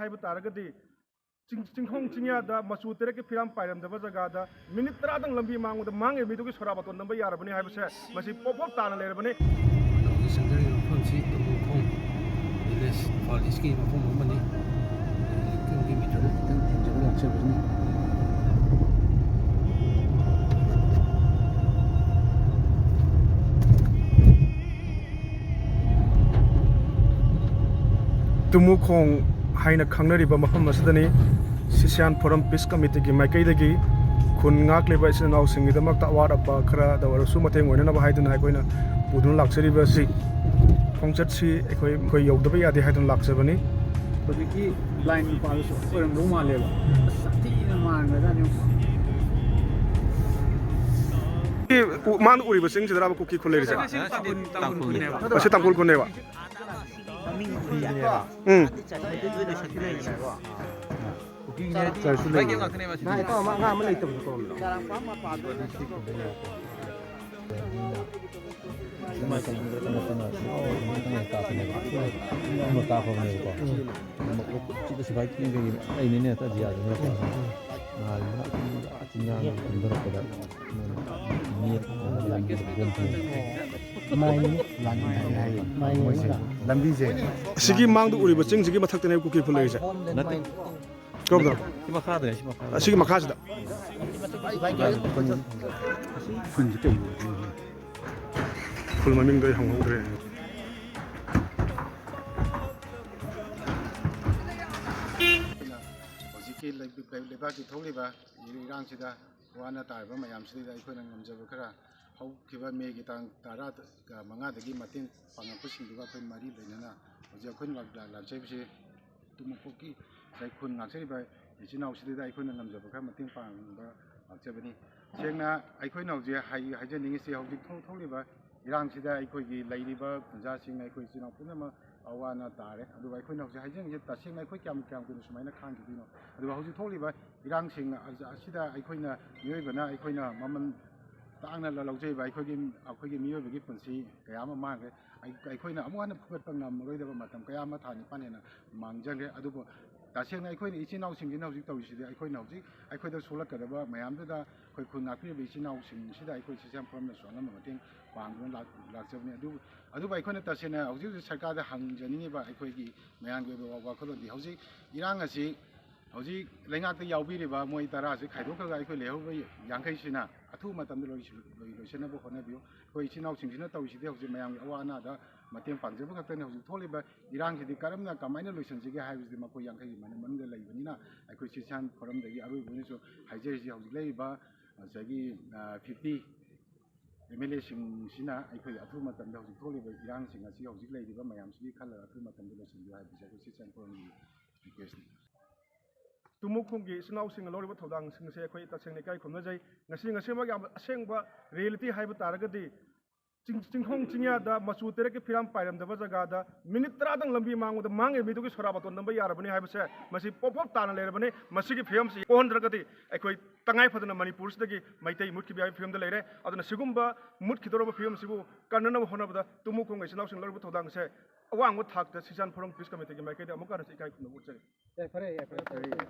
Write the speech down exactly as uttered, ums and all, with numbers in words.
ꯍꯥꯏꯕ ꯇꯥꯔꯒꯗꯤ ꯆꯤꯡ-, ꯆꯤꯡꯈꯣꯡ ꯆꯤꯡꯌꯥꯗ ꯃꯆꯨ ꯇꯔꯦꯠꯀꯤ ꯐꯤꯔꯥꯝ ꯄꯥꯏꯔꯝꯗꯕ ꯖꯒꯥꯗ ꯃꯤꯅꯤꯠ ꯇꯔꯥꯗꯪ ꯂꯝꯕꯤ ꯃꯥꯡꯕꯗ ꯃꯥꯡꯉꯤꯕ ꯃꯤꯗꯨꯒꯤ ꯁꯣꯔꯥꯕꯥꯇꯣꯟ ꯅꯝꯕ ꯌꯥꯔꯕꯅꯤ ꯍꯥꯏꯕꯁꯦ ꯃꯁꯤ ꯄꯣꯞ ꯄꯣꯞ ꯇꯥꯅ ꯂꯩꯔꯕꯅꯤ꯫ ꯆꯪꯖꯔꯤꯕ ꯃꯐꯝꯁꯤ ꯇꯨꯝꯕꯨꯈꯣꯡ ꯚꯤꯂꯦꯖ, ꯏꯝꯐꯥꯜ ꯏꯁꯀꯤ ꯃꯐꯝ ꯑꯃꯅꯤ꯫ ꯂꯩꯀꯪꯒꯤ ꯃꯤꯇꯔ ꯈꯤꯇꯪ ꯊꯦꯡꯖꯕ ꯂꯥꯛꯆꯕꯁꯤꯅꯤ꯫ ꯇꯨꯃꯨꯈꯣꯡ ꯍꯥꯏꯅ ꯈꯪꯅꯔꯤꯕ ꯃꯐꯝ ꯑꯁꯤꯗꯅꯤ꯫ ꯁꯤꯁꯤꯌꯥꯟ ꯐꯣꯔꯝ ꯄꯤꯁ ꯀꯃꯤꯇꯤꯒꯤ ꯃꯥꯏꯀꯩꯗꯒꯤ ꯈꯨꯟ ꯉꯥꯛꯂꯤꯕ ꯏꯆꯤꯟ ꯏꯅꯥꯎꯁꯤꯡꯒꯤꯗꯃꯛꯇ ꯑꯋꯥꯠ ꯑꯄꯥ ꯈꯔꯗ ꯑꯣꯏꯔꯁꯨ ꯃꯇꯦꯡ ꯑꯣꯏꯅꯅꯕ ꯍꯥꯏꯗꯨꯅ ꯑꯩꯈꯣꯏꯅ ꯄꯨꯗꯨꯅ ꯂꯥꯛꯆꯔꯤꯕ ꯑꯁꯤ ꯈꯣꯡꯆꯠꯁꯤ ꯑꯩꯈꯣꯏ, ꯑꯩꯈꯣꯏ ꯌꯧꯗꯕ ꯌꯥꯗꯦ ꯍꯥꯏꯗꯨꯅ ꯂꯥꯛꯆꯕꯅꯤ꯫ ꯍꯧꯖꯤꯛꯀꯤ ꯕ꯭ꯂꯥꯏꯟ ꯅꯨꯄꯥꯗꯨꯁꯨ ꯑꯣꯏꯔꯝꯗꯧ ꯃꯥꯜꯂꯦꯕ꯫ ꯑꯁ, ꯌꯥꯝ ꯊꯤꯅ ꯃꯥꯟꯈ꯭ꯔꯖꯥꯠꯅꯤ꯫ ꯃꯥꯅ ꯎꯔꯤꯕ ꯆꯤꯡꯁꯤꯗꯔꯕ ꯀꯨꯀꯤ ꯈꯨꯜ ꯂꯩꯔꯤꯁꯦ? ꯇꯥꯡꯈꯨꯜ, ꯇꯥꯡꯈꯨꯜꯅꯦꯕ꯫ ꯑꯁꯤ ꯇꯥꯡꯈꯨꯜ ꯈꯨꯜꯅꯦꯕ꯫ ꯎꯝ꯫ ꯆꯔꯆꯁꯨ ꯂꯩ꯫ ꯃꯥ ꯏꯇꯥꯎ ꯑꯃ ꯑꯉꯥꯡ ꯑꯃ ꯂꯩꯇꯕꯗꯣ ꯀꯧꯔꯝꯗ꯭ꯔꯣ? ꯁꯤꯗ ꯁꯤꯐꯥꯏ ꯀꯩꯀꯩ ꯂꯩꯅꯤꯅꯦ, ꯍꯦꯛꯇ ꯑꯇꯤꯌꯥꯗꯅꯦ꯫ ꯆꯤꯡꯌꯥꯗ ꯀꯨꯝꯊꯔꯛꯄꯗ ꯃꯥꯏꯅꯤ, ꯂꯥꯟꯃꯤ ꯍꯥꯏꯌꯦ꯫ ꯃꯣꯏꯁꯦ ꯂꯝꯕꯤꯁꯦ꯫ ꯑꯁꯤꯒꯤ ꯃꯥꯡꯗ ꯎꯔꯤꯕ ꯆꯤꯡꯁꯤꯒꯤ ꯃꯊꯛꯇꯅꯦ ꯀꯨꯀꯤ ꯈꯨꯜ ꯂꯩꯔꯤꯁꯦ꯫ ꯅꯠꯇꯦ꯫ ꯀꯔꯣꯝꯗꯅꯣ? ꯁꯤ ꯃꯈꯥꯗꯅꯦ, ꯁꯤ ꯃꯈꯥꯗ꯫ ꯑꯁꯤꯒꯤ ꯃꯈꯥꯁꯤꯗ? ꯈꯨꯟꯁꯤ ꯀꯩꯅꯣ? ꯈꯨꯜ ꯃꯃꯤꯡꯗꯣ ꯑꯩ ꯍꯪꯍꯧꯗ꯭ꯔꯦ꯫ ꯍꯧꯖꯤꯛꯀꯤ ꯂꯩ-, ꯂꯩꯕꯥꯛꯀꯤ ꯊꯣꯛꯂꯤꯕ ꯏꯔꯥꯡꯁꯤꯗ ꯋꯥꯅ ꯇꯥꯔꯤꯕ ꯃꯌꯥꯝꯁꯤꯗ ꯑꯩꯈꯣꯏꯅ ꯉꯝꯖꯕ ꯈꯔ ꯍꯧꯈꯤꯕ ꯃꯦꯒꯤ ꯇꯥꯡ ꯇꯔꯥ ꯃꯉꯥꯗꯒꯤ ꯃꯇꯦꯡ ꯄꯥꯡꯉꯛꯄꯁꯤꯡꯗꯨꯒ ꯑꯩꯈꯣꯏ ꯃꯔꯤ ꯂꯩꯅꯅ ꯍꯧꯖꯤꯛ ꯑꯩꯈꯣꯏꯅ ꯂꯥꯛ-, ꯂꯥꯛꯆꯔꯤꯕꯁꯤ ꯇꯨꯃꯨꯈꯣꯛꯀꯤ ꯉꯁꯥꯏ ꯈꯨꯟ ꯉꯥꯛꯆꯔꯤꯕ ꯏꯆꯤꯟ ꯏꯅꯥꯎꯁꯤꯗ ꯑꯩꯈꯣꯏꯅ ꯉꯝꯖꯕ ꯈꯔ ꯃꯇꯦꯡ ꯄꯥꯡꯕ ꯂꯥꯛꯆꯕꯅꯤ꯫ ꯁꯦꯡꯅ ꯑꯩꯈꯣꯏꯅ ꯍꯧꯖꯤꯛ ꯍꯥꯏ-, ꯍꯥꯏꯖꯅꯤꯡꯉꯤꯁꯤ ꯍꯧꯖꯤꯛ ꯊꯣꯛ-, ꯊꯣꯛꯂꯤꯕ ꯏꯔꯥꯡꯁꯤꯗ ꯑꯩꯈꯣꯏꯒꯤ ꯂꯩꯔꯤꯕ ꯈꯨꯟꯖꯥꯁꯤꯡ ꯑꯩꯈꯣꯏ ꯏꯆꯤꯟ ꯏꯅꯥꯎ ꯄꯨꯝꯅꯃꯛ ꯑꯋꯥ ꯑꯅꯥ ꯇꯥꯔꯦ꯫ ꯑꯗꯨꯒ ꯑꯩꯈꯣꯏꯅ ꯍꯧꯖꯤꯛ ꯍꯥꯏꯖꯅꯤꯡꯉꯤꯁꯦ ꯇꯁꯦꯡꯅ ꯑꯩꯈꯣꯏ ꯀꯌꯥꯝ, ꯀꯌꯥꯝ ꯀꯨꯏꯅ ꯁꯨꯃꯥꯏꯅ ꯈꯥꯡꯈꯤꯗꯣꯏꯅꯣ? ꯑꯗꯨꯒ ꯍꯧꯖꯤꯛ ꯊꯣꯛꯂꯤꯕ ꯏꯔꯥꯡꯁꯤꯡ ꯑꯁꯤꯗ ꯑꯩꯈꯣꯏꯅ ꯃꯤꯑꯣꯏꯕꯅ ꯑꯩꯈꯣꯏꯅ ꯃꯃꯜ ꯇꯥꯡꯅ ꯂꯧꯖꯔꯤꯕ ꯑꯩꯈꯣꯏꯒꯤ, ꯑꯩꯈꯣꯏꯒꯤ ꯃꯤꯑꯣꯏꯕꯒꯤ ꯄꯨꯟꯁꯤ ꯀꯌꯥ ꯑꯃ ꯃꯥꯡꯈ꯭ꯔꯦ꯫ ꯑꯩ-, ꯑꯩꯈꯣꯏꯅ ꯑꯃꯨꯛ ꯍꯟꯅ ꯐꯨꯒꯠꯄ ꯉꯝꯃꯔꯣꯏꯗꯕ ꯃꯇꯝ ꯀꯌꯥ ꯑꯃ ꯊꯥ ꯅꯤꯄꯥꯟ ꯍꯦꯟꯅ ꯃꯥꯡꯖꯈ꯭ꯔꯦ꯫ ꯑꯗꯨꯕꯨ ꯇꯁꯦꯡꯅ ꯑꯩꯈꯣꯏꯅ ꯏꯆꯤꯟ ꯏꯅꯥꯎꯁꯤꯡꯁꯤꯅ ꯍꯧꯖꯤꯛ ꯇꯧꯔꯤꯁꯤꯗꯤ, ꯑꯩꯈꯣꯏꯅ ꯍꯧꯖꯤꯛ ꯑꯩꯈꯣꯏꯗ ꯁꯣꯛꯂꯛꯀꯗꯕ ꯃꯌꯥꯝꯗꯨꯗ ꯑꯩꯈꯣꯏ ꯈꯨꯟ ꯉꯥꯛꯄꯤꯔꯤꯕ ꯏꯆꯤꯟ ꯏꯅꯥꯎꯁꯤꯡꯁꯤꯗ ꯑꯩꯈꯣꯏ ꯁꯤꯁꯥꯟ ꯐꯣꯔꯝꯅꯁꯨ ꯑꯉꯝꯕ ꯃꯇꯦꯡ ꯄꯥꯡꯗꯨꯅ ꯂꯥꯛ-, ꯂꯥꯛꯆꯕꯅꯤ꯫ ꯑꯗꯨ, ꯑꯗꯨꯕꯨ ꯑꯩꯈꯣꯏꯅ ꯇꯁꯦꯡꯅ ꯍꯧꯖꯤꯛ ꯍꯧꯖꯤꯛ ꯁꯔꯀꯥꯔꯗ ꯍꯪꯖꯅꯤꯡꯉꯤꯕ ꯑꯩꯈꯣꯏꯒꯤ ꯃꯌꯥꯝꯒꯤ ꯑꯣꯏꯕ ꯋꯥꯈꯜꯂꯣꯟꯗꯤ, ꯍꯧꯖꯤꯛ ꯏꯔꯥꯡ ꯑꯁꯤ ꯍꯧꯖꯤꯛ ꯂꯩꯉꯥꯛꯇ ꯌꯥꯎꯕꯤꯔꯤꯕ ꯃꯣꯏ ꯇꯔꯥꯁꯤ ꯈꯥꯏꯗꯣꯛꯈ꯭ꯔꯒ ꯑꯩꯈꯣꯏ ꯂꯩꯍꯧꯔꯤꯕ ꯌꯥꯡꯈꯩꯁꯤꯅ ꯑꯊꯨꯕ ꯃꯇꯝꯗ ꯂꯣꯏꯁꯤꯜ-, ꯂꯣꯏ-, ꯂꯣꯏꯁꯤꯟꯅꯕ ꯍꯣꯠꯅꯕꯤꯌꯨ꯫ ꯑꯩꯈꯣꯏ ꯏꯆꯤꯟ ꯏꯅꯥꯎꯁꯤꯡꯁꯤꯅ ꯇꯧꯔꯤꯁꯤꯗꯤ ꯍꯧꯖꯤꯛ ꯃꯌꯥꯝꯒꯤ ꯑꯋꯥ ꯑꯅꯥꯗ ꯃꯇꯦꯡ ꯄꯥꯡꯖꯕ ꯈꯛꯇꯅꯤ꯫ ꯍꯧꯖꯤꯛ ꯊꯣꯛꯂꯤꯕ ꯏꯔꯥꯡꯁꯤꯗꯤ ꯀꯔꯝꯅ, ꯀꯃꯥꯏꯅ ꯂꯣꯏꯁꯤꯟꯁꯤꯒꯦ ꯍꯥꯏꯕꯁꯤꯗꯤ ꯃꯈꯣꯏ ꯌꯥꯡꯈꯩꯒꯤ ꯃꯅꯨꯡ-, ꯃꯅꯨꯡꯗ ꯂꯩꯕꯅꯤꯅ, ꯑꯩꯈꯣꯏ ꯁꯤꯁꯥꯟ ꯐꯣꯔꯝꯗꯒꯤ ꯑꯔꯣꯏꯕ ꯑꯣꯏꯅꯁꯨ ꯍꯥꯏꯖꯔꯤꯁꯤ, ꯍꯧꯖꯤꯛ ꯂꯩꯔꯤꯕ ꯉꯁꯥꯏꯒꯤ, ꯑ, ꯐꯤꯐꯇꯤ ꯑꯦꯝ ꯑꯦꯜ ꯑꯦꯁꯤꯡꯁꯤꯅ ꯑꯩꯈꯣꯏ ꯑꯊꯨꯕ ꯃꯇꯝꯗ ꯍꯧꯖꯤꯛ ꯊꯣꯛꯂꯤꯕ ꯏꯔꯥꯡꯁꯤꯡ ꯑꯁꯤ ꯍꯧꯖꯤꯛ ꯂꯩꯔꯤꯕ ꯃꯌꯥꯝꯁꯤꯒꯤ ꯈꯜꯂꯒ ꯑꯊꯨꯕ ꯃꯇꯝꯗ ꯂꯣꯏꯁꯤꯟꯕꯤꯌꯨ ꯍꯥꯏꯕꯁꯤ ꯑꯩꯈꯣꯏ ꯁꯤꯁꯥꯟ ꯐꯣꯔꯝꯒꯤ ꯔꯤꯀ꯭ꯋꯦꯁꯅꯤ꯫ ꯇꯨꯃꯨꯈꯣꯡꯒꯤ ꯏꯆꯤꯟ ꯏꯅꯥꯎꯁꯤꯡꯅ ꯂꯧꯔꯤꯕ ꯊꯧꯗꯥꯡꯁꯤꯡ ꯑꯁꯦ ꯑꯩꯈꯣꯏ ꯇꯁꯦꯡꯅ ꯏꯀꯥꯏ ꯈꯨꯝꯅꯖꯩ꯫ ꯉꯁꯤ, ꯉꯁꯤꯃꯛ ꯌꯥꯝ ꯑꯁꯦꯡꯕ ꯔꯤꯌꯦꯂꯤꯇꯤ ꯍꯥꯏꯕ ꯇꯥꯔꯒꯗꯤ, ꯆꯤꯡ-, ꯆꯤꯡꯈꯣꯡ ꯆꯤꯡꯌꯥꯗ ꯃꯆꯨ ꯇꯔꯦꯠꯀꯤ ꯐꯤꯔꯥꯝ ꯄꯥꯏꯔꯝꯗꯕ ꯖꯒꯥꯗ ꯃꯤꯅꯤꯠ ꯇꯔꯥꯗꯪ ꯂꯝꯕꯤ ꯃꯥꯡꯕꯗ ꯃꯥꯡꯉꯦ ꯃꯤꯗꯨꯒꯤ ꯁꯣꯔꯥꯕꯥꯇꯣꯟ ꯅꯝꯕ ꯌꯥꯔꯕꯅꯤ ꯍꯥꯏꯕꯁꯦ, ꯃꯁꯤ ꯄꯣꯞ ꯄꯣꯞ ꯇꯥꯅ ꯂꯩꯔꯕꯅꯤ꯫ ꯃꯁꯤꯒꯤ ꯐꯤꯕꯝꯁꯤ ꯀꯣꯛꯍꯟꯗ꯭ꯔꯒꯗꯤ ꯑꯩꯈꯣꯏ ꯇꯉꯥꯏ ꯐꯗꯅ ꯃꯅꯤꯄꯨꯔꯁꯤꯗꯒꯤ ꯃꯩꯇꯩ ꯃꯨꯠꯈꯤꯕ ꯌꯥꯕꯒꯤ ꯐꯤꯕꯝꯗ ꯂꯩꯔꯦ꯫ ꯑꯗꯨꯅ ꯁꯤꯒꯨꯝꯕ ꯃꯨꯠꯈꯤꯗꯧꯔꯕ ꯐꯤꯕꯝꯁꯤꯕꯨ ꯀꯟꯅꯅꯕ ꯍꯣꯠꯅꯕꯗ ꯇꯨꯃꯨꯈꯣꯡꯒꯤ ꯏꯆꯤꯟ ꯏꯅꯥꯎꯁꯤꯡ ꯂꯧꯔꯤꯕ ꯊꯧꯗꯥꯡꯁꯦ ꯑꯋꯥꯡꯕ ꯊꯥꯛꯇ ꯁꯤꯁꯥꯟ ꯐꯣꯔꯝ ꯄꯤꯁ ꯀꯃꯤꯇꯤꯒꯤ ꯃꯥꯏꯀꯩꯗ ꯑꯃꯨꯛꯀ ꯍꯟꯅꯁꯨ ꯏꯀꯥꯏ ꯈꯨꯝꯅꯕ ꯎꯠꯆꯔꯤ꯫ ꯌꯥꯏꯐꯔꯦ, ꯌꯥꯏꯐꯔꯦ꯫